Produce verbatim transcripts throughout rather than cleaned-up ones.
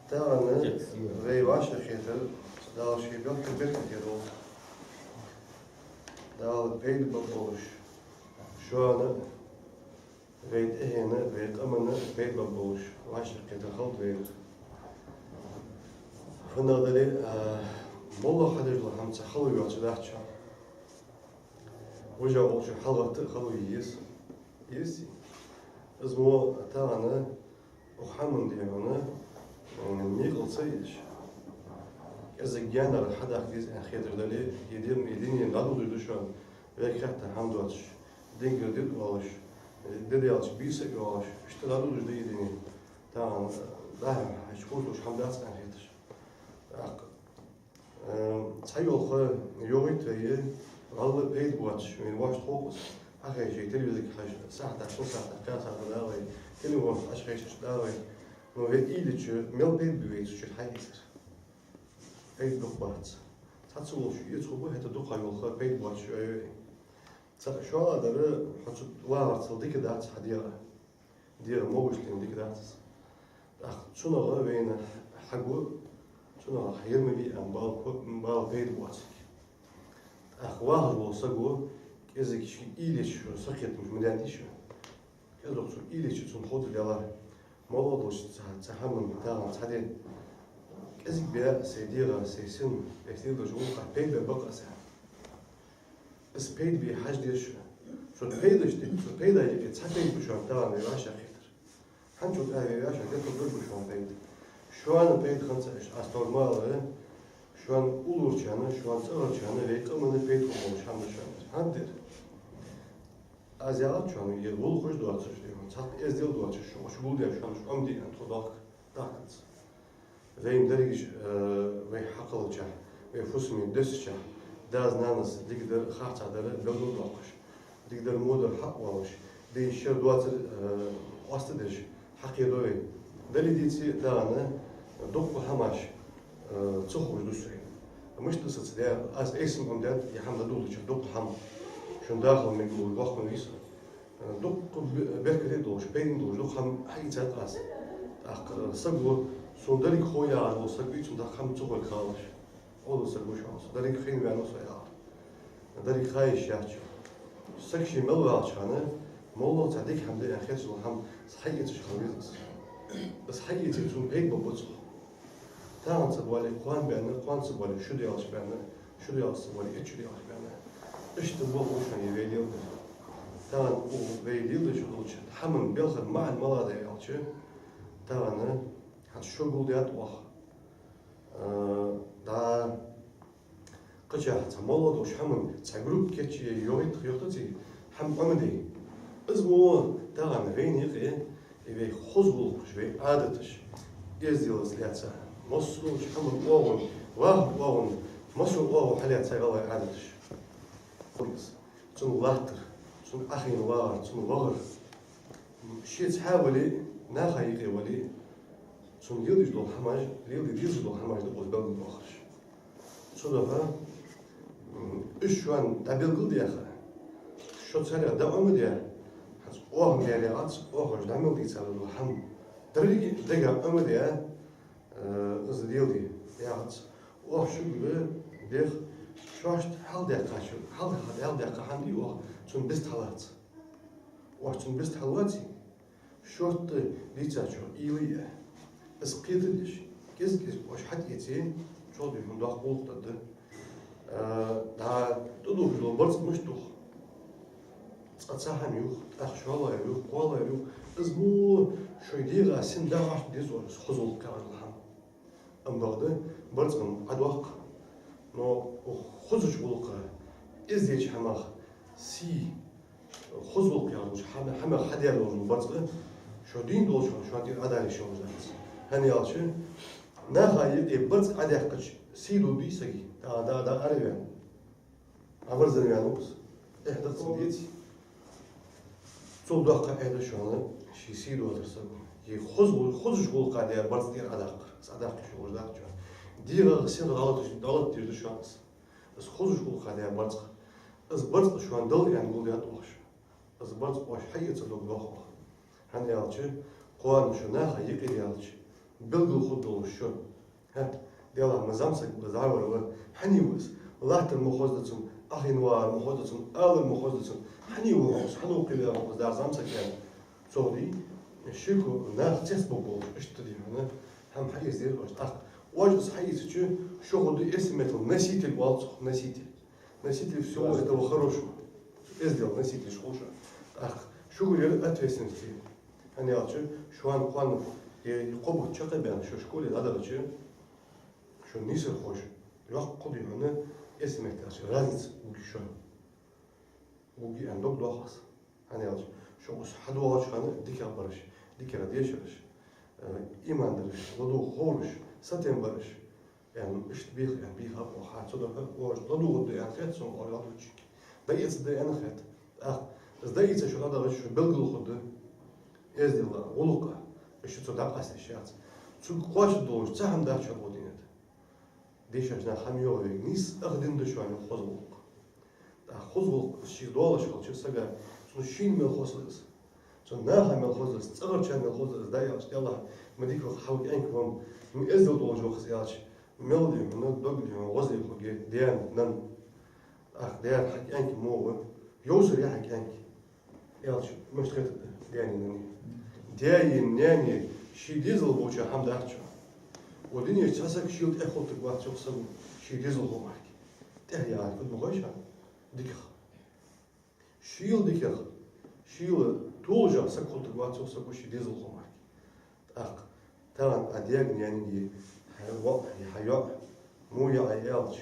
Тахан вай вӀашагӀкхетар Дала ший белхар беркате долда. Дала пайда ба болаш, шоана, вай тӀехьенна, вай къаманна пайда ба болаш вӀашагӀкхетар хилда вайна. ХӀана аьлча, а, моллагӀа хьадеш дола хӀама цхьа хало йоацаш дац шоана. Вижа волча хьалгӀатта а хало е еза. Езий? Из мо тахан укх хӀаман дегӀана, м, мекъал ца еш, кӀезига гаьнара хьадаккха деза аьнна хеташ дале, е дин, е дин дӀадолалуш да шоана, вайга хаьтта хӀама доацаш, динга дитӀа оалаш, де даьлча бийса а йоалаш, иштта дӀадолалуш да е дин. Тахан, да, хьаьша кхувсалуш хӀама дац аьнна хеташ. ТӀаккха Э, цхьайолча йоагӀийта вай, валлахӀи, пайда боацаш, вайна вӀашагӀкхетар. Хьахайша телевизорга хьажа, сахьатах, шин сахьатах, кхаь сахьатах да вай, телефонах Ӏочухайша да вай. Но вай уйла йича, мел пайда ба вай цу чура хьаийцар? Пайда дукха бац. Цхьацца волчо эца хургба, хӀаьта дукхагӀа йолча пайда боацаш я вай. Цхьа шоллагӀдар, хьо цу вагӀарцал дика дац хьа дегӀа. ДегӀа могашал дика дац из. ТӀаккха цунах вайна хьагу, цунах хьаерма виъ ам бала ко-, бала пайда боацилга. ТӀаккха вахаш вола саго кӀезига ший уйла йича, шо сакхетамаш ма даьдий шо. КӀезиг цо уйла йича, цунна ховргда Даьллахь, моллагӀа долча цхьа, цхьа хӀаман тахан цхьа де кӀезига бе сай дегӀа, сай сина, сай леладеча гӀулакха пайда бе бакъ аз. Из пайда бе хьажа деза шо. Цу пайдашта, цу пайда юкъе цхьа пайда ба шоана тахан вай вӀашагӀкхетар. ХӀанзчул тӀехьагӀа вай вӀашагӀкхетар дургба шоана пайда. Шоана пайда хиннад аьнна, аз товр ма аллара, шоана улларчарна, шоана цӀагӀарчарна, вай къаманна пайда хургболаш хӀама да шоана. ХӀана дера? Аз яхад шоана, е гӀулакхаш доацаш, е цхьаккха эздел доацаш, шо гулдаь шоана, шо Ӏомаде аьнна тхо дохк дахканца. Вайна дерригаш, э, вай хьакхаллача, вай фусаме дессача, дас-нанас дикадар, харцахьдар белгалдоаккхаш, дикадар, водар хьаоалаш, дийна шера доацар, э, къоастадеш, хьакхедо вай. Дале, деций, тахан дукха хӀамаш, э, ца ховш да сона. Мишта да саца де, аз айса Ӏомадаьд, е хӀама дӀадоладича дукха хӀама. Шун дахал мегаш вахкун виса. Дукха бе-, беркате долаш, пайдане долаш дукха хӀама хьаийцад аз. ТӀаккха саго сона деррига хов яхаш вола саг вий, цунна тӀаккха хӀама ца ховргхалаш. Оалаш саг ва шоана, со деррига хайна ваьннав со яхар. Деррига ха йиш яц шоана. Саг ше мел вагӀача хана, моллагӀа цхьа дика хӀама да аьнна хеташ дола хӀама хьаэцаш хила веза из. Из хьаэце, цунна пайда ба бацахь. Тахан ца боале, кхоана баьнна, кхоана ца боале, шу даьлча баьнна, шу даьлча ца боале, итт шу даьлча баьнна. Иштта болх ба шоана вай леладер. Тахан укх вай леладеш долча хӀаман белхара маӀан малагӀа да аьлча, тахан хӀанз шо гулдаьд оаха. А, да, кхычахьа цхьа моллагӀа долча хӀаман цхьа группа кийчъе йоагӀийта, йоагӀийта цхьа хӀама Ӏомаде. Из мо тахан вайна юкъе, е вай хоза гӀулакхаш, вай Ӏадаташ, эзделаца лаьца, массадолча хӀаман оагӀон, вахар оагӀон, массадолча оагӀон хьалаьца гӀалгӀай Ӏадаташ. Цун латтар, цун Ӏохайна вагӀар, цун вахар. Ше цхьаь вале, наха юкъе вале, цун леладеш дола хӀамаш, леладе дезаш дола хӀамаш да укхаза белгалдоахараш. Цудухьа, м, уж шоана дӀабелгалдаьха, шо царех дӀаӀомадаь, хӀанз оаха мел яхац, оаха уж дӀа мел дийцар дола хӀама. Деррига дега Ӏомадаь, э, из леладе яхац. Оаха шуга бех, шоашта хьалдаьккхача, хьал-, хьалдаьккха хӀама дий оаха, цунна беста хьалаца. Оаха цунна беста хьалоаций, шортта дийцачох уйла е. Из кхетадеш, кӀезиг-кӀезига оаш хьатӀаэце, чӀоагӀа дика хӀама доккха гӀулакх да. А, дӀа тӀадувхаш дола барзкъа мишта дух? Цкъа цхьа хӀама юх, тӀаккха шоллагӀа юх, кхоалагӀа юх. Из мо шоай дегӀа сина дагӀаш деза оаш, из хоза гӀулакх яхаш дола хӀама. Ам бакъда, барзкъа Ӏодоаккх, но хозача гӀулакха, эздийча хӀамах, сий, хоза гӀулакх яхаш долча хӀама-, хӀамах хьадаь долаш дола барзкъа, шо дийна долча хана шоана тӀера Ӏодала йиш йолаш дац. ХӀана аьлча, наха юкъе барзкъа Ӏодаьккхача, сий долаш дий сага? Да, да, да, араваьнна. Ӏобарзаваьнна ва из. Эхь да цун, деций? Цул доккха эхь да шоана ший сий доацар саго. Е хоза, хозача гӀулакха даь барзкъа тӀера Ӏодаккхар. Из Ӏодаккха йиш йолаш дац шоана. ДегӀах сенна гӀалаташ, гӀалат деш да шоана из. Из хозача гӀулакха даь барзкъа. Из барзкъа шоана Дала аьнна гулдаьд оаха шо. Из барзкъа оаш хьаэцаргдолаш да оаха. ХӀана аьлча, кхоана шо наха юкъе даьлча, Белгала хургдолаш шоана. ХӀаьта, Даьллахь, ма зӀамсаг ва, зӀамсаг ва, хьанна ва из? Латтар ма хозда цун, Ӏохайна вар ма хозда цун, алар ма хозда цун. Хьанна ва хьо из, хьанна ва кхы ваьнна хьо из, дӀа зӀамсаг аьнна. Цо дий, шеко нах цецбаргболаш, иштта дий хьона, хӀама хьаэца деза оаш. ТӀаккха оаш из хьаийцача, шо хургда эрсий меттала носитель оал цох, носитель. Носитель всего этого хорошего. Эздела носитель шо хул шо. ТӀаккха шугара я ответственность. ХӀана аьлча, шоана кхоана, э, кхо бутт чакхбаьнна шо школе дӀадахача, шо нийсархоша, йоккха хургда хьона, эрсий меттала аьлча, разница гургья шоана. Гургья аьнна дог доах аз. ХӀана аьлча, шо укхаза хьадоагӀача хана дикагӀа бараш, дикагӀа дешараш, э, иман дараш, ладувгӀа ховраш, сатем бараш, аьнна, иштта бийха, аьнна, бийха а бохьа, цу духьа оаш ладувгӀаргда аьнна хет сона, оаш ладувгӀача. ДӀаэцаргда аьнна хет. ТӀаккха из дӀаийца шо дӀадахача, шо белгала хургда эздела, гӀулакха, иштта цо дӀакъаста йиш яц. Цунга кхоачаргдолаш цхьа хӀама дац шоана укх дунен тӀа. Дийшача наха хӀама йоагӀа вайга, нийсса ах дин да шоана хоза гӀулакх. ТӀаккха хоза гӀулакх шийга долаш хилча сага, цун шийна мел хоза да из, цун наха мел хоза да из, цӀагӀарчарна мел хоза да из, дӀа аьлча, Даьллахь, ма дика ва-кх хьа кӀаьнк ва-м, ма эздел долаш ва-кх из аьлча, мел дий хьона, дог дий хьона, гӀоз дий хьона, даьна, нанна. ТӀаккха, даьра, хьа кӀаьнк мо ва, йовсар я хьа кӀаьнк. Аьлча, мишта хетаргда даьнеи нанеи? Даьи наьнеи ший дезал болча хӀама дац шоана. Укх дунен тӀа цхьа саг шийла тӀех хулийтаргвац йоах саго ший дезалхо мара. ТӀех яхар фуд ма хой шоана? ДикагӀа. Шийла дикагӀа, шийла толашагӀа саг хулийтаргвац йоах саго ший дезалхо мара. ТӀаккха тахан Ӏа даьга, наьнага хьа воӀ, хьа йоӀ мо я Ӏа аьлча,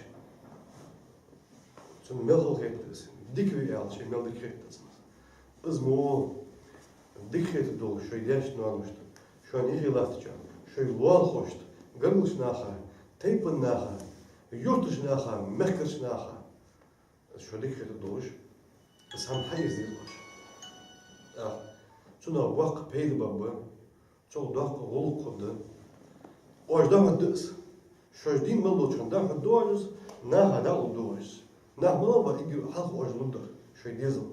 цунна мел хала хетаргда из, дика ва аьлча, мел дика хетаргда цунна из. Из мо дика хетаргдолаш шоай даьшта, ноаношта, шоана юхе латтачарна, шоай лоалахошта, гаргарча наха, тайпан наха, юртарча наха, мехкарча наха. Из шо дика хетаргдолаш, из хӀама хьаэца деза оаш. ТӀаккха цунах боккха пайда баргба, цох доккха гӀулакх хургда. Оаш дӀахьоргда из. Шоаш дийна мел долча хана дӀахьоргда оаш из, наха дӀалургда оаш из. Нах малав эггара хьалха оаш лургдар? Шоай дезал.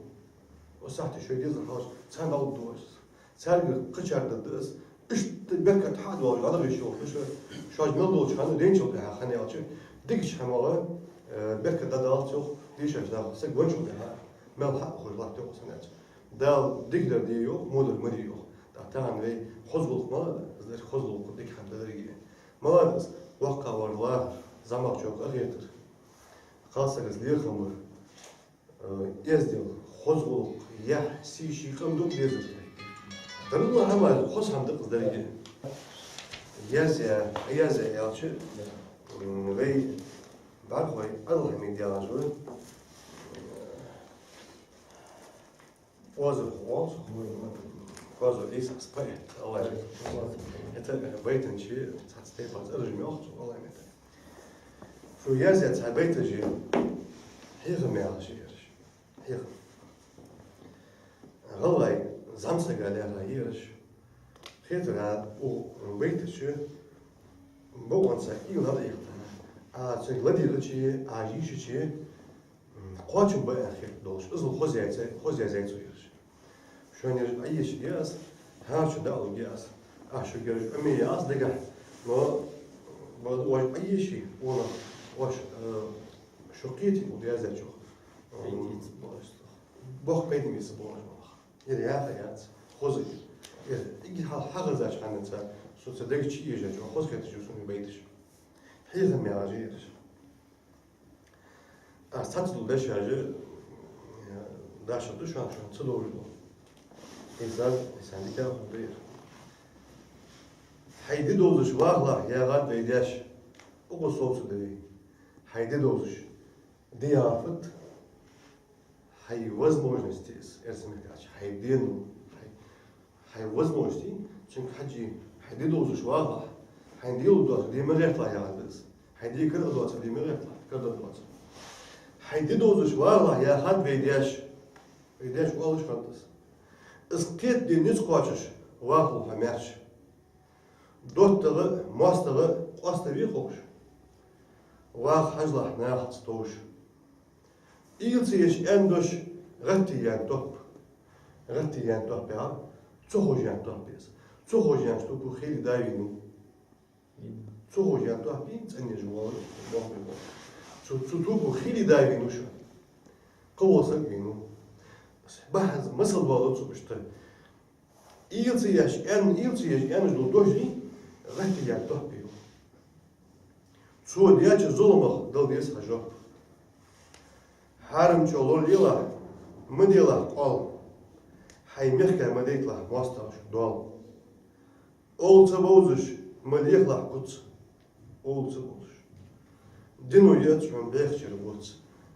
Цу сахьте шоай дезал хьалхашка царна дӀалургда оаш из. Царгара кхычар дергда из. Иштта беркат хьа а доалаш, дӀадахьа йиш йолаш да шо, шоаш мел долча хана, венначул тӀехьагӀа, хӀана аьлча, дикача хӀамах, э, беркат дӀадалац йоах дийшача наха, саг венначул тӀехьагӀа мел хьа а ухаш латт йоах из, хӀана аьлча, Дала дикадар де йоах, водар ма де йоах. ТӀаккха тахан вай хоза гӀулакх малад, из дар хоза гӀулакх, дика хӀама да деррига. Малад из? ВоккхагӀвар лар, зӀамагӀчох къахетар, кхалсага лерхӀам бар, э, эздел, хоза гӀулакх, яхь, сий, ший къам дог дезар. Дарла хӀама, хоза хӀама да-кх из деррига. Язъяь, язъяь аьлча, м, вай бӀаргхой Ӏаьдал-Хьамид яхаш ва. Озархо оал цох. Озар Ӏийса, поэт, АллахӀ. ХӀаьта байтанчи, цхьацца тайпара цӀераш ма йоах цох, АллахӀ меттала. Цо язъяь цхьа байташ я, «Хьехам» яхаш я ераш. Хьехам. ГӀалгӀай зӀамсага лаьрхӀа я ераш. Хетар, укх байташ чу бокъонца уйла хьалъяьхта, Ӏа цунга ладийгӀача, Ӏа йийшача, м, кхоачам ба аьнна хетаргдолаш, иззал хоза язъяьй, хоза язъяьй цо ераш. Шоана ераш Ӏоешаргья аз, хӀаранчунна дӀаалургья аз. Аз шуга ераш Ӏомаяьй аз дагахьа, но, бо-, оаш Ӏоеший, оаш, э, шо кхетий укх яздаьчох? Боккха пайда бецаргба оаш, балха. Ер яха яц, хоза я. Ер эггара хьалха хьахезача хана цхьа, со цхьа дег чу ийжача, хоза хеташ я сона уж байташ. «Хьехам» яхаш я ераш. Аз цхьацца дола дешаш, э, дашаргда шоана, шоана ца довзаш дола. Из аз, из хьа дика хӀама да ер. Хьай ди довзаш вахалахь, яхад вай даьша, укхаза совцаргда вай. Хьай ди довзаш, ди яхар фуд? Хьай возможности, из эрсий меттала аьлча, хьай дено, хьай, хьай возможности, цунга хьежжа, хьай ди довзаш вахалахь, хьайна де лургдоацар де ма гӀерталахь, яхад из. Хьай де карагӀдоацар де ма гӀерталахь, карагӀдоацар. Хьай ди довзаш вахалахь, яхад вай даьша. Вай даьша оалаш хиннад из. Из кхетаде низ кхоачаш вахалва хьо маьрша. ДоттагӀа а, моастагӀа а къоаставе ховш, ваха хьажалахь нахаца товш. Уйла ца еш аьнна дош гӀатта яьнна топ. ГӀатта яьнна топ яхар, ца ховш яьнна топ я из. Ца ховш яьннача топо хийла да вийна. Цу хьожа ян топ бий, цӀенъеш вола, бохабе бола. Цу, цу топо хили да вийнав шоана. Кхы вола саг вийнав. Бахьанца масал доаладу цо иштта. Ийла ца еш, аьнна, ийла ца еш, аьнна дола дош дий, гӀаттий ян топ бий. Цо деча зуламах дала деза хьа жоп. Хьарамчо лоралелахь, ма делахь къоал. Хьай мехка ма дайталахь моастагӀашка доал. Овла ца бовзаш, ма лехалахь куц. Овла ца бовзаш. Дино яц хьона бӀехачара боц.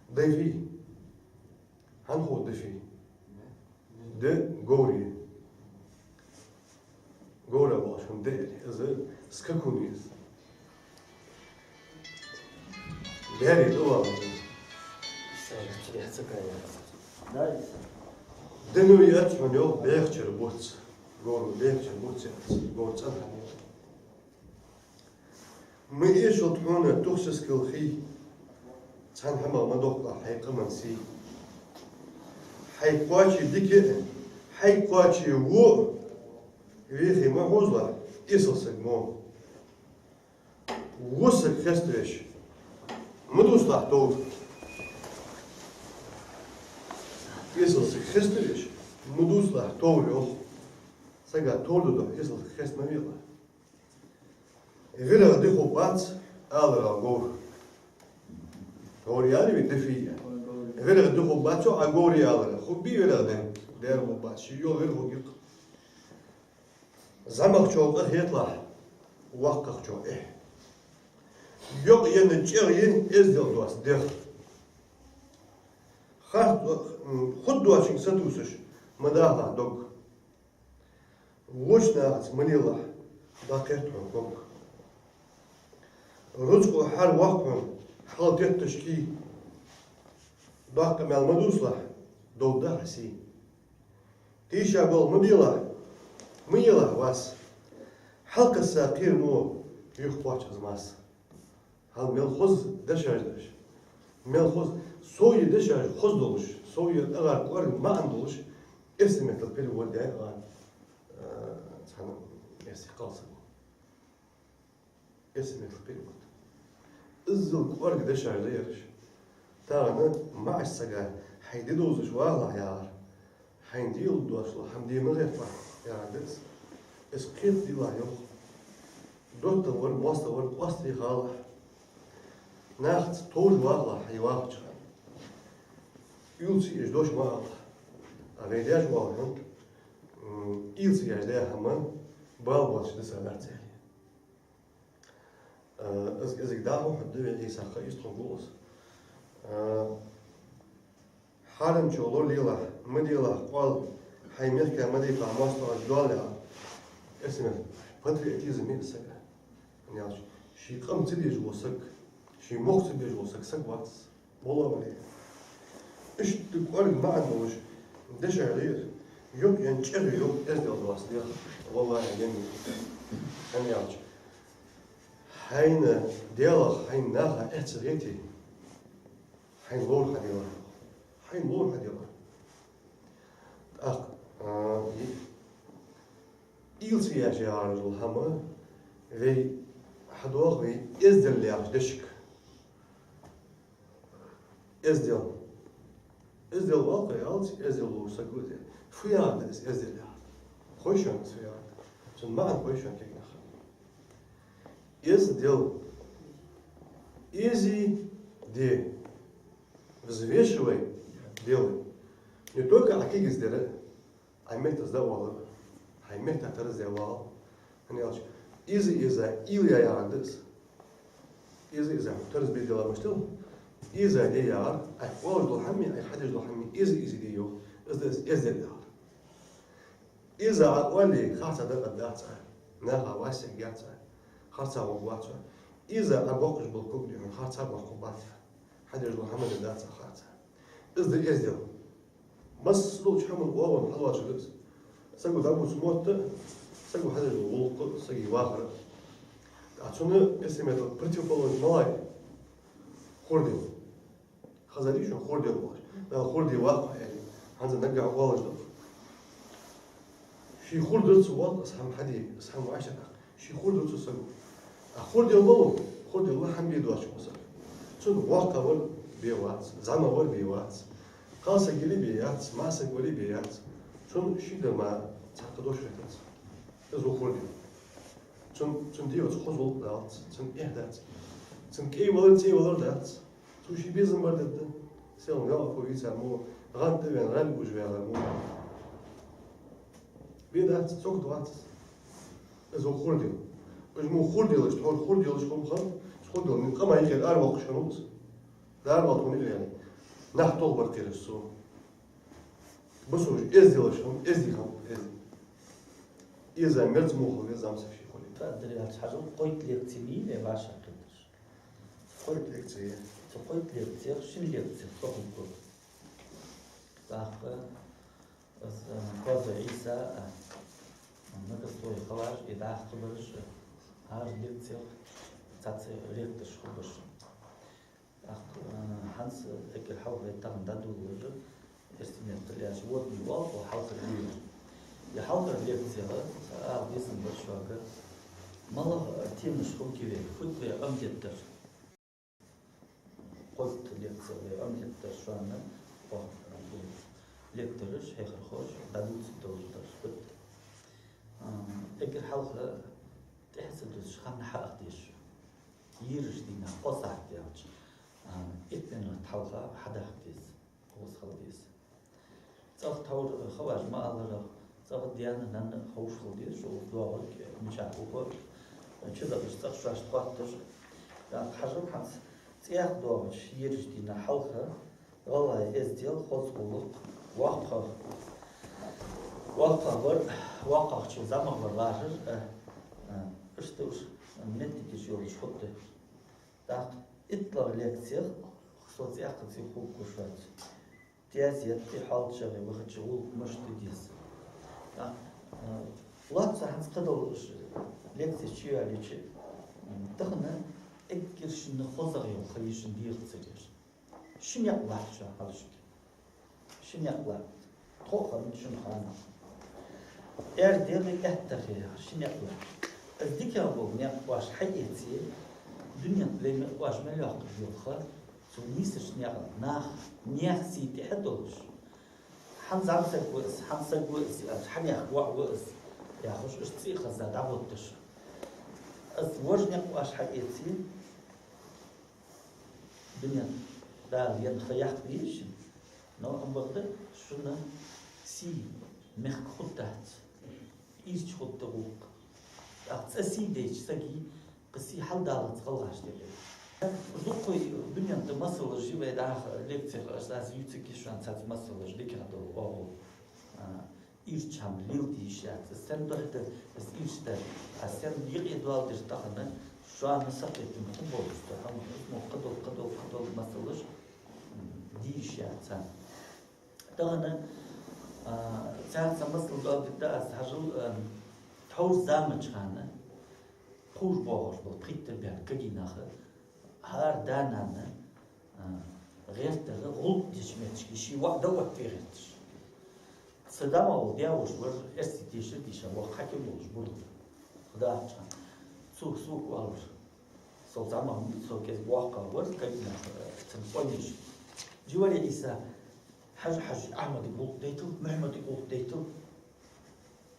Дафий. ХӀана хов дафий? Д говрий. Говра бохаш хӀама да из, из скакун я из. Берий тӀавала. Дино яц хьона, йоах, бӀехачара боц. Говра бӀехачара боц яц. Говр цӀена хӀама я. Ма эшалда хьона тух сискал хий, цхьан хӀамах ма дохкалахь хьай къаман сий. Хьай кхоаче дика а, хьай кхоаче во а вехе ма хьозалахь эсала саг мо. Во саг хеставеш ма дувцалахь товр. Эсала саг хеставеш ма дувцалахь товр, йоах. Сага товр ду духьа эсала саг хеста ма велахь. ВирагӀа ди хургбац аларах говр. Говр яр вай дафий. ВирагӀа ди хургбац, цо а говр аларах. Хургбий вирагӀа ди? Дера хургбац, ший йола вир хургья-кх. ЗӀамагӀчоа къа хеталахь, воккхагӀчоа эхь. Йокъаенна чӀегӀ я эздел доаца дегӀ. Харц, м, хургдоацачунга сатувсаш ма дахалахь дог. Воча нахаца ма лелалахь, дӀакхет хьона ког. Рузкъо хьарвоаккх хьона хьалтетташ кий. Доккха маьл ма дувцалахь, довргда хьа сий. Тийша болх ма белахь, ма елахь вас. Хьалкхесса кхера мо юхакхоач из масса. Хьал мел хоза дешаш деш. Мел хоза, совъяь дешаш хоза долаш, совъяь тӀагӀар кӀоарга маӀан долаш, эрсий меттала перевод даьд аз, э, цхьан эрсий кхалсаго. Эрсий меттала перевод. Иззал кӀоарга дешаш да ераш. Тахан маӀача сага хьай ди довзаш вагӀалахь яхар. Хьайна де лургдоацаш дола хӀама де ма гӀерталахь, яхар да из. Из кхетаделахь, йоах. ДоттагӀа вар, моастагӀа вар, къоастаде халахь. Нахаца товш вагӀалахь хьай вагӀача хана. Уйла ца еш дош ма алалахь. А вай деш вола хӀама, м, уйла ца еш даь хӀама бала боацаш дисадар цаьрга. Э, из, из кӀезига дӀахо хьадувц вай, Ӏийса, кхы иштта хургва из. Э, хьарамчо лоралелахь, ма делахь къоал, хьай мехка ма дайталахь моастагӀашка доал, яхар. Эрсий меттала патриотизм я из сага. ХӀана аьлча, ший къам ца дезаш вола саг, ший мохк ца безаш вола саг, саг вац из. Бола вале. Иштта кӀоарга маӀан долаш дешаш да ер. Йокъаенна чӀегӀ я, йоах, эздел доаца дегӀ. ВаллахӀи, гаьна я. ХӀана аьлча, хьайна Даьлах, хьайна наха эхь ца хете, хьайна ловр хьаделар. Хьайна ловр хьаделар. ТӀаккха, а, и-, уйла ца еш яхар дола хӀама, вай хьадоагӀа вай эздел яхача дешага. Эздел. Эздел валкъа ялц, эздел ловш саг ва из. Фу яхар да из эздел яхар? Хой шоана из фу яхар да? Цун маӀан хой шоана, кегий нах? Эздел. Эзи де. Взвешивай, делай. Не только Ӏа кегийца дар, Ӏа меттаца дӀавала, хьай метта таразде вала. ХӀана аьлча, эзи-эза уйла яь яхар да из. Эзи-эза хьо таразбе делахь мишта да? Эза де яхар, Ӏайха оалаш дола хӀама, Ӏайха хьадеш дола хӀама, эзи-эзи де йоах. Из да из эздел яхар. Эза Ӏа оале, харцахьа дакъа дац Ӏа, наха вӀашагӀъяц Ӏа, харцахьа гӀоргвац Ӏа. Эза Ӏа боаккхаш бола ког дий хьона, харцахьа боаккхаргбац Ӏа. Хьадеш дола хӀама дац Ӏа харцахьа. Из да эздел. Массадолча хӀаман оагӀон хьалоацаш да из. Саго дӀабувца мотт а, саго хьадеш дола гӀулакх а, сага вахар а. ТӀаккха цунна, эрсий меттала, противоположность малагӀа я? Хургдел. Хезар дий шоана хургдел оалаш? Дала хургде ваккха аьле, хӀанз наггахьа оалаш да. Ший хургдац цо, оал, из хӀама хьаде, из хӀама вӀашагӀтаккха. Ший хургдац цо, саго. А хурдел ма ва, хурдел ва хӀама бе доацача хӀаман саг. Цунна воккхагӀвар бе вац, зӀамагӀвар бе вац, кхалсаг яле бе яц, массаг вале бе яц. Цунна ший дар мара цхьаккха дош хетац. Из ва хурдел. Цун, цун дегӀаца хоза гӀулакх далац, цун эхь дац. Цун кӀай валар, цӀий валар дац. Цо ший безам бар дергда. Селхан ваьлла фу вийцар мо, гӀанд тӀавена, гӀанд гуш ваьлар мо. Бе дац, цӀогӀа вац. Из ва хурдел. Уж мо хурделаш, тхьовра хурделаш хӀама хинна, хурдел нин къаман юкъера аравоаккхаш хиннав из. Дара вал тхона юкъера. Нах тохабар кхераш цо. Бусалба эздел еш хиннав, эздий хиннав, эздий. Из а мерза мухал веза зӀамсаг ший хуле. Фадар яц хьажал, кхойтта лекци ма йий вай вӀашагӀкхетараш. Кхойтта лекци я. Цу кхойтта лекцех шин лекцех со хургва. ТӀаккха из, э, Козой Ӏийса, э, Нагастой Халаш, из дӀахо бараш, э, хӀара лекцех цхьацца лектораш хургба шун. ТӀаккха, э, хӀанз эггара хьалха вай тахан дӀадоладер эрсий меттала аьлча вводный оал, хьалхара дийна. Из хьалхара лекцех са ала дезаш бар шуга, малагӀа, э, темаш хургья вай, фуд вай Ӏомадеттар. Кхойтта лекцех вай Ӏомадеттар шоана, оаха, э, лектораш, хьехархоша дӀадувцаргдолаш дар фуд. Э, эггара хьалха тӀехьа ца дувцаш, ханна хьаха деза шо. Ераш дийнахьа, кхо сахьат яьлча, а, итт минот хьалха хьадаха деза, гӀоз хила деза. ЦӀагӀа тхьовра хаваж ма аллара, цӀагӀа даьна-нанна ховш хила деза, шо укхаза доагӀарг мичахьа ва ховш, чудахача цӀагӀа шоашта хоатташ. ТӀаккха хьажал хӀанз цӀаьхха доагӀача ераш дийнахьа хьалха, гӀалгӀай эздел, хоза гӀулакх, воккхагӀ-, воккхагӀвар, воккхагӀчо зӀамагӀвар лархӀар, а, а, иштта уж моттигаш йолаш хургда. ТӀаккха иттлагӀа лекцех со цӀаькха ца хургва шоца. Тезет, тӀехьалчагӀе вахача гӀулакх мишта де деза. ТӀаккха, а, лоацца хӀанз кхыдола уж лекцеш чуйоалайича, м, тахан эггара шийна хозагӀа йола ха я шун дегӀацара ер. Ши никъ латт шоана хьалхашка. Ши никъ латт. Тхо а хиннад шун хана. Эр дегӀа лаьттара ши никъ латт. Из дикагӀа бола никъ оаш хьаэце, дунен тӀа лайна оаш мел йоаккхаш йола ха, цу нийсача никъа нах, наьха сий тӀехьа долаш, хьан зӀамсаг ва из, хьан саг ва из, хьанех воӀ ва из, яхаш, уж цӀи а хаза дӀаботташ. Из вож никъ оаш хьаэце, дунен Дала енна ха яккха деза шун, но ам бакъда шун сий мехка хургдац, ийрча хургда гӀулакх. ТӀаккха цкъа сий дайча сага кхы сий хьалдаллалца гӀалгӀашта декъе. Дуккха дунен тӀа масалаш я вай дӀахо лекцех, аз ювцаргья шоана цхьацца масалаш, дикагӀа дола оагӀув. А, ийрча хӀама леладе йиш яц. Из сен духьа да, из ийрча да. А сен юкъе доаладер тахан, шоана сакхетам хургболаш да. ХӀама из мо кхыдола, кхыдола, кхыдола масалаш, м, де йиш яц царна. Тахан, а, царна са масал доаладергда аз, хьажал, а, тхьовра заманча хана кхувш боагӀаш бола пхийттара бӀаь кагий нах, хӀара да-нана, а, гӀертар гӀулакх деча метте ший воӀ дӀаоттаве гӀерташ. Са да ма вола, даь-воша вар, эрсий тешар дийша, воккха хьаким волаш, бур ва. Хьадахача хана цо сога оалар. Со зӀамагӀа ма вий, со кӀезига воккхагӀа вар, кагий нах, э, цун къонгаш. Джували Ӏийса, хьажа, хьажа, Ахьмада гӀулакх дайтал, Мухьаммада гӀулакх дайтал.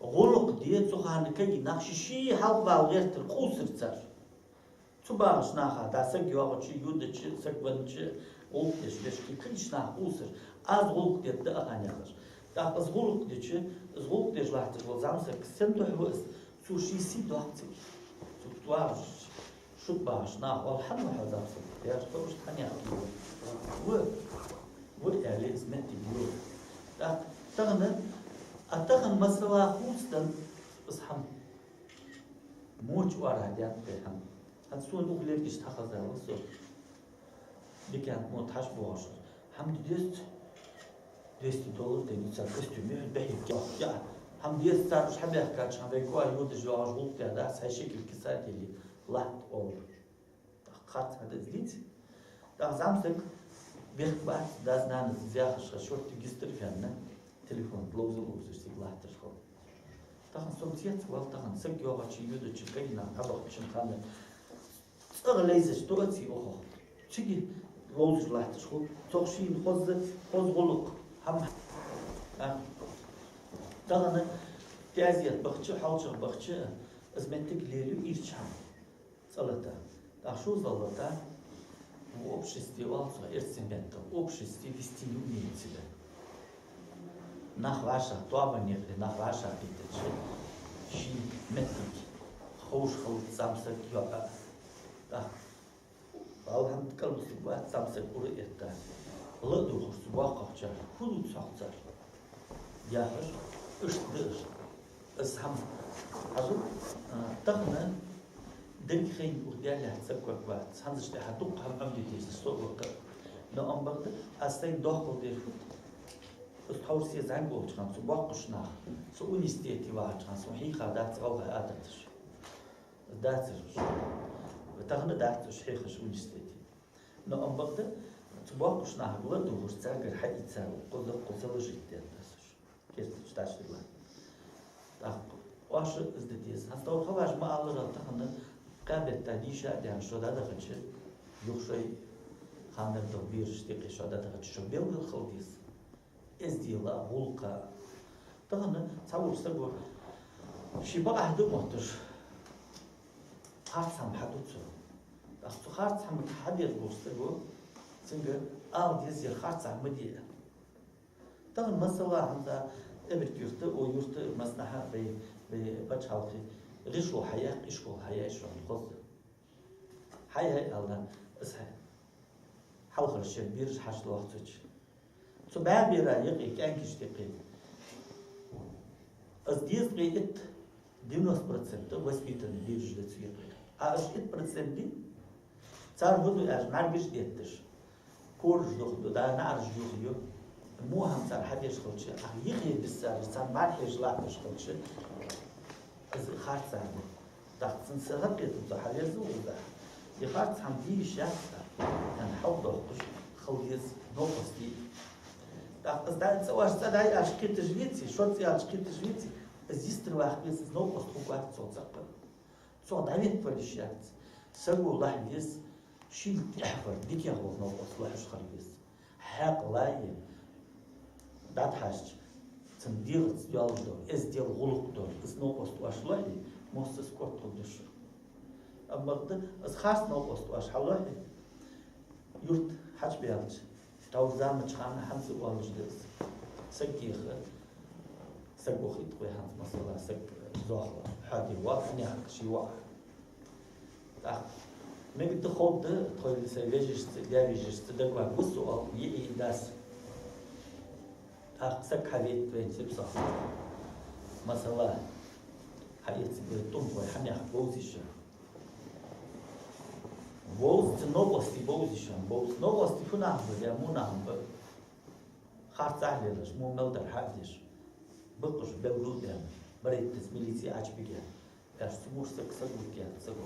ГӀулакх де цу хана кагий нах ший-ший хьалха вала гӀертар, къувсар цар. Цу багӀача наха, да саг йоагӀача, йодача, саг веннача гӀулакх деш, вешки кагийча наха къувсар. Аз гӀулакх дергда акхарна яхаш. ТӀаккха из гӀулакх дича, из гӀулакх деш латташ вола зӀамсаг сен духьа ва из, цо ший сий доаккх цига. Цу багӀача, шуга багӀача наха оал: «Хьан ва хьо, зӀамсаг?» Яхаш, ховш хьанех ва. Ва, ва, аьле, из моттиг йода. ТӀаккха тахан, а тахан масала хувцаденна из хӀама. Моча оарахьа даьннад вай хӀама. ХӀанз сона укх лергашта хьахазар ва со. Диканна мо тхьаш боагӀаш. ХӀама де дезац, двести доллар дайна цар костюм, юхь бехьи кех. Я, хӀама дезац, цар уж хьабаьхкача хана вай коа йодаш йоагӀаш гӀулакх даь дац, хьай шекель кисать елли латт оал. ТӀаккха харц хӀама да из лийца. ТӀаккха зӀамсаг бехк бац, дас-нанас из яхаш ха шортта гистар фенна, телефон ловза-ловзаш цига латташ хов. Тахан со цецвала, тахан саг йоагӀача, йодача, кагий нах дӀабахача хана Ах лайзаш тоъаций оаха. Цига ловзаш латташ хул. Цох шийна хоза, хоза гӀулакх хӀама. А. Тахан тезет бахча, хьалчагӀ бахча, из моттиг лелаю ирча хӀама. ЦӀалата. ТӀаккха шозза лата, в обществе оал цох эрсий меттала, в обществе вести неумеет себя. Нах вӀашагӀ, тоабан некъе нах вӀашагӀкхийттача, ший моттиг ховш хилац цхьан сага йоӀ. ТӀаккха АлхьамдулиллахӀ, кӀалмусуг вац цхьан сага ура а этта. Ла а дувгӀаш цу боккхагӀчар, фу дувц хьогӀ цар? Яхаш, иштта да уж. Из хӀама хьажал, а, тахан деррига хайна ух даьллехь саг ког вац. ХӀанзаш тӀехьа дукха хӀама Ӏомаде дезаш со а ва-кх. Но ам бакъда, аз сайна доккхал дер фуд? Аз тхьовра се зӀамига волча хана, цу боккхача наха, со университете вахача хана, сона хьийха дац гӀалгӀай Ӏадаташ. Дац уж. Тахан дац уж хьехаш университете. Но ам бакъда, цу боккхача нахага ла а дувгӀаш, царгара хьаийца, укхаза-укхаза заложить даьд аз уж. Керттача тӀа шийла. ТӀаккха оаш из де деза. ХӀанз тхо хабараш ма аллара, тахан кхаь бетта дийша а даьнна шо дӀадахача, юха шоай ханнара дола бераш декъе шо дӀадахача, шо белгала хила деза. Эздела, гӀулакха. Тахан цхьаволча саго ший бакъахьа да мотташ, харц хӀама хьаду цо. ТӀаккха цу харц хӀамага хьадеш волча саго, цунга ала деза, ер харц хӀама ма де. Тахан масала хӀанз Эбарг-Юрта, о, Юрта, массанахьа вай, вай паччахьалкхе гӀишло хьаяккха, ишкол хьаяьй шоана хоза. Хьай-хьай, аьлар, из хьай. Хьалхара шера бераш хьачудоахацача. Цу бӀаь бера юкъе, кӀаьнкашта юкъе, из дезткъеи итт, девяносто процентов воспитанный бераш да цу юкъе. А уж итт процент да, цар фу ду аьлча, мӀаргаш детташ, кораш дохаду, да, наӀараш юхаю. Во хӀама цар хьадеш хилча, а юхе бисса цар мӀаргаш латташ хилча, из харц хӀама да. ТӀаккха цун са хӀама кхетам цо хьаверза вуза. Е харц хӀама де йиш яц, тӀаккха хьалдоаккхаш хила деза новкъостий. ТӀаккха из да цӀаваш цӀа дай аш кхеташ веций, шо цӀа яьлча кхеташ веций, из йистра ваккха веза, из новкъост хургвац цо цӀаккха. Цох дӀаветта вала йиш яц. Саго лахь веза, шийна тӀехьа вар, дикагӀа вола новкъост лохьаш хила веза. Хьаькъал а е, дӀатӀахьежача, цун дегӀаца доаллаш дола, эздел, гӀулакх дола из новкъост оаш лохье, моссаза котхул деш. Ам бакъда, из харц новкъост оаш хьалохье, юрта хьачубаьлча, тхьовра заманча хана хӀанз а оалаш да из. Саг кеха, саг вохийт-кх вай хӀанз, масала, саг зоахалол хьоаде воал, хьанехк ший воӀ. ТӀаккха мегаргда, ховргда, тхоай сай вежарашца, даь-вежарашца дагаваргва со, оал йиӀий, дас. ТӀаккха саг хьавайта вайна сипсах. Масала, хьаэца бе тӀум хой, хьанехк бовзийша. Бовз, цун новкъостий бовзийша, бовз. Новкъостий фу нах ба, е во нах ба? Харцахьа лелаш, во мел дар хьа а деш, бакъ уж белгал а баьнна, барайтаза милице Ӏочубига. Аш цу муш саг саг вуккхе саго.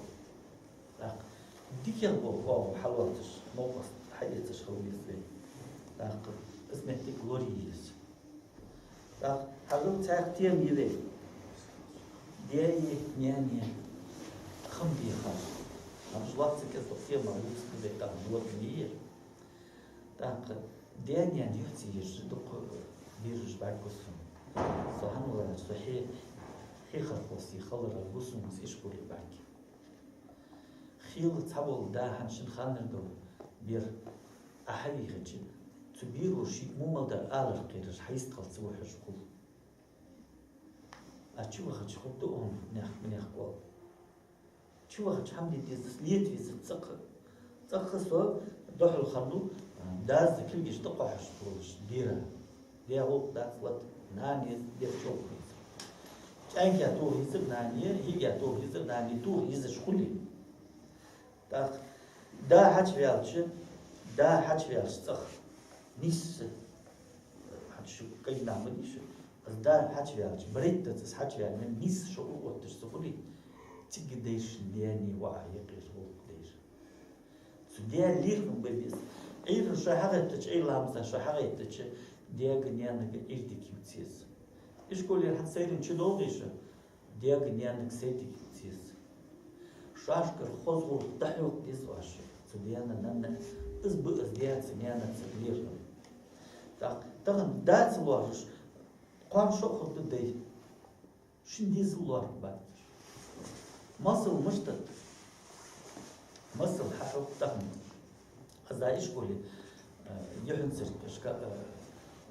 ТӀаккха дикагӀа бола оагӀув хьалоацаш, новкъост хьаэцаш хила веза вай. ТӀаккха из моттиг лорае еза. ТӀаккха хьажал, цхьаькха тема я вай. Даьи наьнеи хам бехаш. Хьажал, лоацца кӀезига тема лувц кхуза тӀаккха лорае еза. ТӀаккха даь-наьна юхьцӀераш дукха бераш бӀаргагу сона. Со хьан валар, со хье-, хьехархо сий хиларах гу сона из ишколе бӀарг. Хийла цхьавола да хьан шин ханнар дола бер Ӏа хьавийхача, цу беро ший мумал дар алар кхераш хьайистхила ца вухьаш хул. А чу вахача хургда он нехк, нехк оал. Чу вахача хӀама де деза, лета веза цӀаккха. ЦӀаккха со духьал хиннав, дас кулгаш тӀакхухьаш волаш бера. Даь гӀулакх дац лата, нана еза, даь чӀоагӀа еза. ЧӀаьнка тоха езар нане, хьига тоха езар нане, тоха езаш хуле. ТӀаккха да хьачуваьлча, да хьачуваьлча цӀагӀа нийсса, хьачу кайна ма дийша, из да хьачуваьлча, барайтаза из хьачуваьлча, нийсса шо укх отташ ца хуле, цига дайшан даьна воӀа юкъера гӀулакх дайра. Цу даь лерхӀам бе беза. Ӏуйрийна шо хьагӀеттача, Ӏуйра ламаза шо хьагӀеттача, даьга-наьнага Ӏуйре дика ювца еза. Ишколера хьа сайранна чудоагӀе шо, даьга-наьнага сайре дика ювца еза. Шоашкара хоза гӀулакх дӀахьокха деза оаш. Цу даьна, нанна, из ба из даьца, наьнаца лерхӀам. ТӀаккха тахан даь ца лоархӀаш, кхоана шо а хургда дай. Шун дезал лоархӀаргбац. Масал мишта да? Масал хьахьокх тахан. Аз ишколе, э, юхьанцарча ка-, э,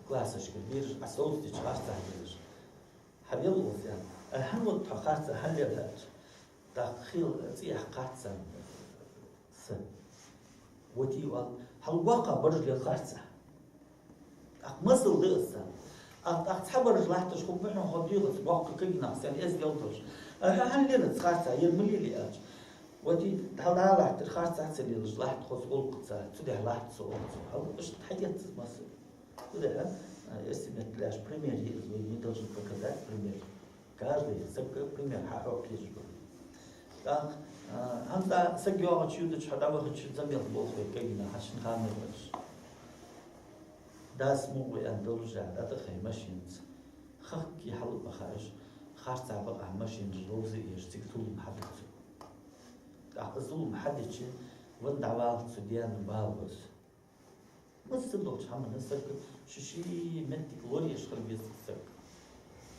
классашкара бераш Ӏа совцадича харцахьа лелаш. Хьавел укхаза, аьнна. Ай, хӀана ваьннав хьо харцахьа, хӀана лел аьлча? ТӀаккха хила цӀи яьккха харцахьа са. Вот и оал, хьал воккхагӀа бараш лел харцахьа. ТӀаккха масал да из. ТӀаккха, тӀаккха цхьа бараш латташ хургба хьона, хьо дегӀаца боккха кагий нах санна эздел долаш. Ай, хьо хӀана леладац харцахьа, ер ма лелий аьлча. Вот и хьал дӀа латтар харцахьа ца лелаш, латт хоза гӀулакхаца, цудухьа латт со оал цо. Хьал иштта хьаэц из масал. Цудухьа, а, эрсий меттала аьлча, пример я из, вай, мы должны показать пример. Каждый сага пример хьахьокха езаш ба. ТӀаккха, а, хӀанз саг йоагӀача, юдача, хьо дӀавахача замел болх вай кагий наха, шун ханна вахаш. Дас мугӀ вай аьнна долаш а, дӀатӀахай машинаца. Хахке хьал а баха уж, харцахьа бакъахьа машинаш ловза а еш, цига зулам хьадац. ТӀаккха зулам хьадича, венна дӀаваллалца цу даьна бала ба из. Масса долча хӀаманна сага ший-ший моттиг лораеш хила веза саг.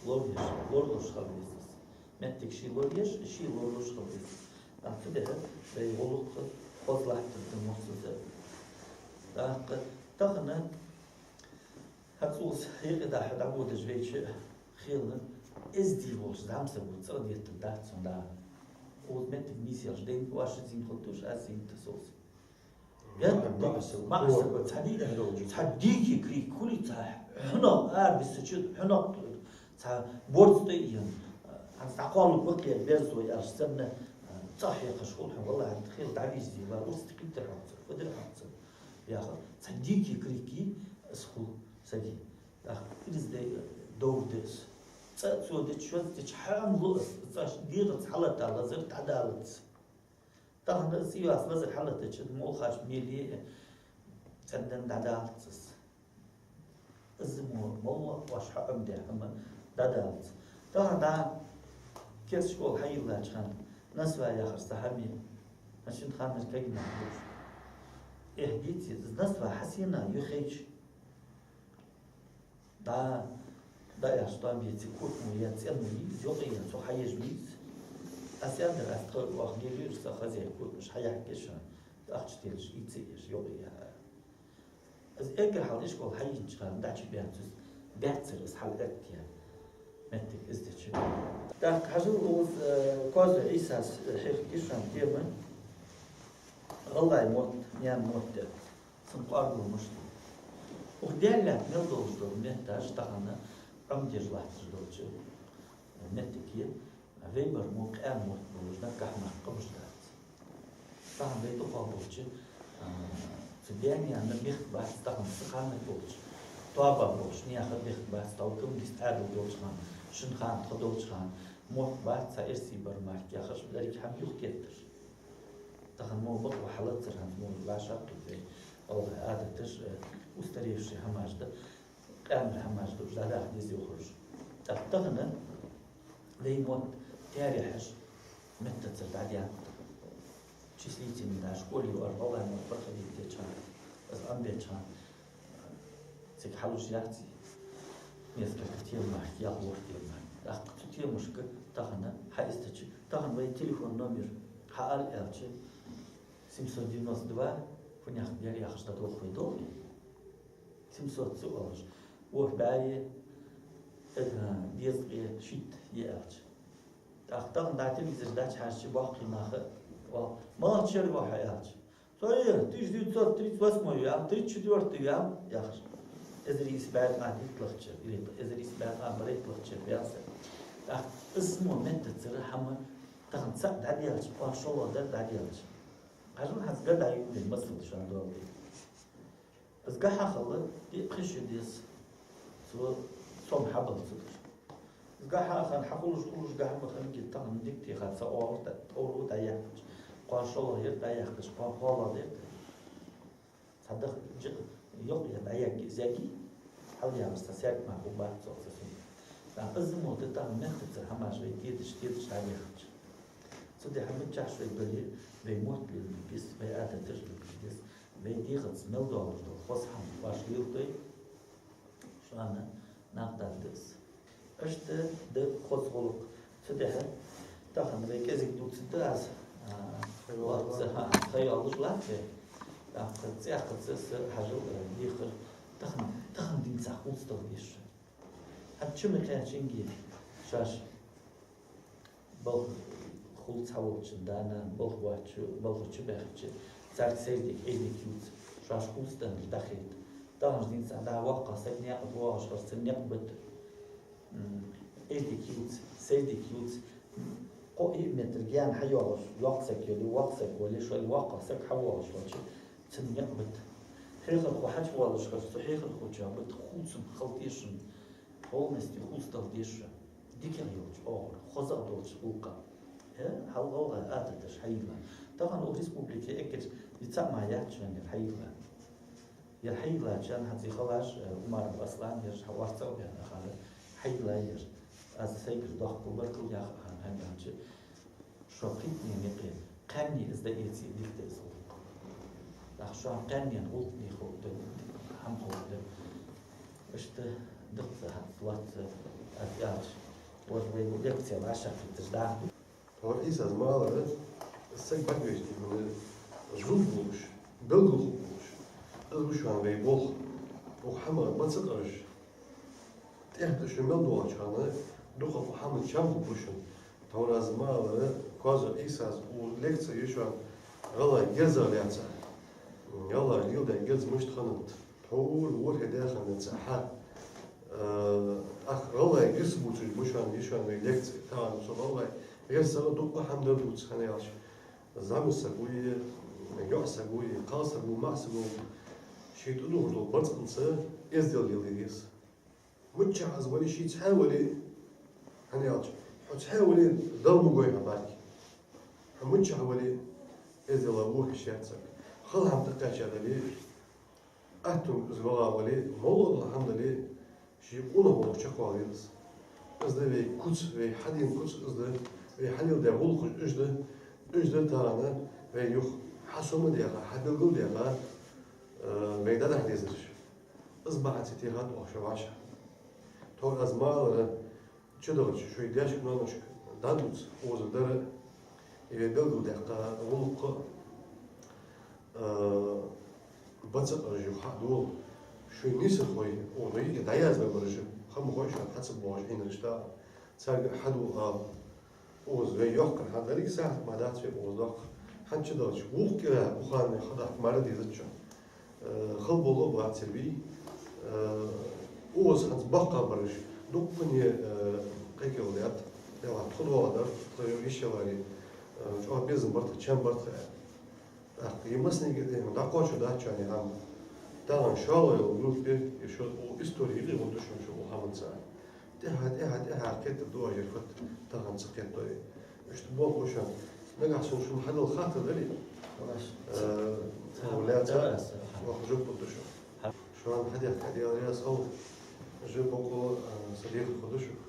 Лораеш, лоралуш хила веза. Моттиг ший лораеш, ший лоралуш хила веза. ТӀаккха цудухьа вай гӀулакх хоза латтаргда мурцаза. ТӀаккха тахан хьа цӀоз хьекъа дахьа дӀаводаш вайча хила эздий волча зӀамсаго цӀагӀа деттаргдац цунна дӀа. Укхаза моттиг нийсъелча дайна, оаш зийнад хул туш, аз зийнад тасолс. Вен баъса, баъса, цхьа ди-, цхьа дикий крик хулий, цхьа хьунагӀа ара биссача, хьунагӀа цхьа борз тӀа ийна, хӀанз дӀакхоалургва-кх ер берзо аьлча санна, цӀа хьекхаш хул хьона, валлахӀи, хӀанз хила дӀавийрзий ва, урс тӀакхийттар хьона цунна, фу дир хьона цунна. Яха, цхьа дикий крик я из хул сага. ТӀаккха ираз дай довр да из. ЦӀа цо дича, шозза дича, хьаьм лу из, цӀа дегӀаца хьалатта лазар дӀадалац. Тахан из цӀийвас лазар хьалатача, молхаш меле а цӀендан дӀадалац из. Из мо моллагӀа оаш хьаӀомадаь хӀама дӀадалац. Тахан дӀа керста школа хьайиллача хана, насвай яхар цхьа хӀама я, шун ханнара кагий нах болаш. Эхь, дийций, из насвай хьасенна юхайча, дӀа, дӀа аьлча, дӀа беце, кокӀ мо я, цӀен мо я из, йокъа я, цо хьаеш ма я из. Аз аьннадар, аз тха оаха лелаеш са хозяйка кокӀаш хьаяхьаргья шоана, ахча телаш, ийца еш, йокъа я. Из эггара хьалха ишкол хьайийнача хана дӀачубаьннаб цо из, баьццара из хьалъэтта моттиг из дича. ТӀаккха хьажал укхаза, э, Коазой Ӏийсас, э, хьехаргья шоана тема «ГӀалгӀай мотт, наьна мотт» аьнна. Цун кӀоаргал мишта да. Укх Даьла лаьтта мел долаш дола метташ тахан Ӏомадеш латташ долча моттиге вай бар мо къаьна мотт болаш, наггахьа мара къамаш дац. Тахан вай дукхагӀа болча, а, цу даьна-наьна мехка бац, тахан са ханнара болча, тоабах болча наьха мехка бац, тхо коммунист Ӏаьдал долча хана, шун хана, тха долча хана, мотт бац цхьа эрсий бар мара яхаш, деррига хӀама юхатетташ. Тахан мо бакъо хьалацар, хӀанз мо вӀашагӀкхийтта вай, гӀалгӀай Ӏадаташ, э, устаревший хӀамаш да, къаьнара хӀамаш да, уж дӀадаха деза йохараш. ТӀаккха тахан вай мотт таьрахьаш меттацара дӀадаьннад. Числительный да, школе оаха гӀалгӀай мотт проходить деча хана, из Ӏомабеча хана, цига хьалуш яц из, несколько тем мара, ялх-ворхӀ тем мара. ТӀаккха цу темашка тахан хьаэцача, тахан вай телефон номер хьаала аьлча, семьсот девяносто два, фуннагӀа дар яхаш дӀадолх вай долга. Семьсот ца оалаш, ворхӀ бӀаьи, э, дезткъеи шийтта я аьлча. ТӀаккха тахан дӀа телевизор дӀачухьежача боккхий наха оал: «МалагӀча шера ва хьо?» аьлча. «Со, э, тысяча девятьсот тридцать восьмой ва», аьнна, «тридцать четвёртый ва», аьнна, яхаш. Эзар ийс бӀаь ткъаь дийтлагӀча шера, или эзар ийс бӀаь ткъаь барайтлагӀча шера ва са. ТӀаккха из мо меттацара хӀама тахан цаӀ дӀадаьлча, кхоана шоллагӀа дар дӀадаьлча. Хьажал хӀанз га дӀаювлий, масал шоана доагӀа. Из га хьахила, диъ-пхи шу деза, цо сом хьабалцалуш. Из га хьахинна, хьахулаш, хулаш га хьа ма хиннадий, тахан дика теха ца оалаш, тӀа-, тӀовра дӀаяьккхача, кхоана шоллагӀа яр дӀаяьккхача, кхоана кхоалагӀа дар. Цхьа даха жи-, йокъа яр дӀаяккха из ягий, хьалъяьлча цхьа саг мара хургбац цох цхьа саг. ТӀаккха из мо да тахан меттацара хӀамаш вай тедаш, тедаш дӀабаьхкача. Цудухьа миччахьа шоай бале, вай мотт лелабе беза, вай Ӏадаташ лелабе беза, вай дегӀаца мел доаллаш дола хоза хӀама оаш леладой, шоана накъадаргда из. Иштта да хоза гӀулакх. Цудухьа тахан вай кӀезига дувцаргда аз, а, ха йоаллаш, ха, ха йоаллаш латт вай. ТӀаккха цӀаькха ца са хьажал, а, дехар тахан, тахан дийнахьа хувцадала дезаш. ХӀанз чу ма кхаьча инге шоаш балха хулаш хьаволча дийнахьа, балха ваьча, балха чу баьхача, царга сайре дика, Ӏуйре дика ювца, шоаш хувцаденна дахийта. Тахан дийнахьа дӀа воккха саг никъ воагӀаш хилча, цун никъ бита. М, Ӏуйре дика ювца, сайре дика ювца. Кхо-йиъ метр гаьна хьайоагӀаш, йоккха саг яле, воккха саг вале, шоайла воккха саг хьавоагӀаш хилча, цун никъ бита. Хьехархо хьачувоалаш хилча, цу хьехархочоа бита хувцам хила дезаш. Полностью хувцадала дезаш, дикагӀа йолча оагӀора, хозагӀа долча гӀулакха. Э, хьал гӀалгӀай Ӏадаташ хьайийлла. Тахан укх республике эггара дицаъ ма яц шоана ер хьайийлла. Ер хьайийллачарна хӀанз из халаш, э, Умаров Аслан, ераш хьа орцагӀа баьнна хана хьайийлла ер. Аз сайгара доккха баркал яха хӀама хӀама аьлча, шо кхийтта никъ, кхаьнне из дӀаэце, дика да из гӀулакх. ТӀаккха шоана кхаьннена гӀулакх дехар да, хӀама ховргда. Иштта дукха хӀанз лоацца аз аьлча, вож вай лекци вӀашагӀкхеташ да. Тхьовра Ӏийсас ма аллара, саг бӀаргавайча дийнахьа зувш волаш, белгалхургволаш, из ва шоана вай болх. Укх хӀамах бац къараш. ТӀехьа тӀа шо мел доагӀача хана дукха укх хӀаман чам хургба шоана. Тхьовра аз ма аллара, Коазой Ӏийсас укх лекце я шоана гӀалгӀай герзах лаьца, гӀалгӀаша леладаь герз мишта хиннад. Тхьовра ворхӀе даь хиннад цхьа хӀама. Э, ах, гӀалгӀай гӀирс бувцаш ба шоана, я шоана вай лекце. Тахан цу гӀалгӀай гӀирсах дукха хӀама дар дувц, хӀана аьлча зӀамига саг ва е, йоӀ саг ва е, кхалсаг ва, маӀа саг ва, ший тӀадувхаш дола барзкъанца эздел леладе деза. Миччахьа из вале, ше цхьаь вале, хӀана аьлча, хьо цхьаь вале, Дала ма гой хьа бӀарг. Хьо миччахьа вале, эздела вохаш яц саг. Хала хӀама тӀакхаьча дале, аттунга из вала вале, моллагӀа дола хӀама дале, ший къонах волча чакхвала веза из. Из да вай куц, вай хьадена куц из да, вай хьалеладаь гӀулакхаш уж да, уж да тахан вай юха хьасомадаьха, хьабелгалдаьха, э, вай дӀадахьа дезараш. Из бахьан ца техад оаха шо вӀашагӀ. Тхьовра аз ма аллара, чудагӀача шоай даьшка-ноаношка дӀадувца укхаза дар, из вай белгалдаьккха гӀулакх, э, бац къараш, юха хьадола. Шоай нийсархой, укхаза дӀаязбаь бараш, хӀама хой шоана хьа ца боагӀаш хьинараш да, царга хьадола ала. Укхаза вай йоккхар хьа деррига сахьат ма дац вай укхаза доккха. ХӀанз чудагӀача вокх кӀира укханна хадахка мара дезача, э, хала бола а бацар вий, э, укхаза хӀанз боккха бараш дуккха а, э, кхайкал даьд. Делахь тхо доагӀа дар, тхо йиша яларе, э, чӀоагӀа безам бар тха, чам бар тха. ТӀаккха из массанега а дӀакхоачаргдац шоана из хӀама. Тахан шоллагӀа йола группе, из шо укх истори юкъе гӀоргда шоана шо укх хӀаманца. ТӀехьа, тӀехьа, тӀехьа кхетаргда оаш ер фуд, тахан ца кхетадой. Иштта болх ба шоана. Нагахьа санна шоана хьадала хаттар дале, э, цхьа лаьца, ваха жоп лургда шоана. Шоана хьадехка Даьла раьза хилва, жа бокъо, э, са дехар хургда шуга.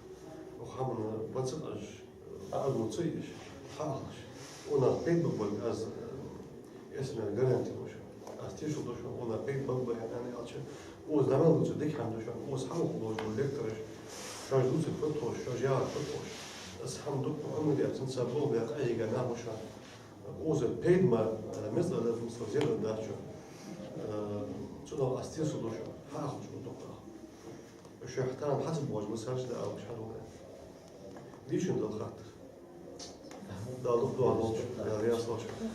Укх хӀаман бац къараш, Ӏа а дувца йиш, хьа а ховш. Укханах пайда ба болга аз, э, эсмер гаранти лу шоана. Аз тешал ду шоана, укханах пайда ба, хӀана аьлча, укхаза дӀа мел дувцар дика хӀама да шоана, укхаза хьалха болаш бола лектораш, шоаш дувцар фуд ховш, шоаш яхар фуд ховш. Аз хӀама дукха Ӏумар яц, цунца болх баь къахьийга нах ба шоана. Укхаза пайда мара, э, меза а дац, мисал, зер а дац шоана. Э, цудухьа аз тешал ду шоана, хьа а ховш укх дукхагӀа. Шоай хьатан хьацаб божма сарш да алаш хьадула. Дийшан дала хаттар. Дала дукха дугӀа долча, Дала раьза хилва шоана.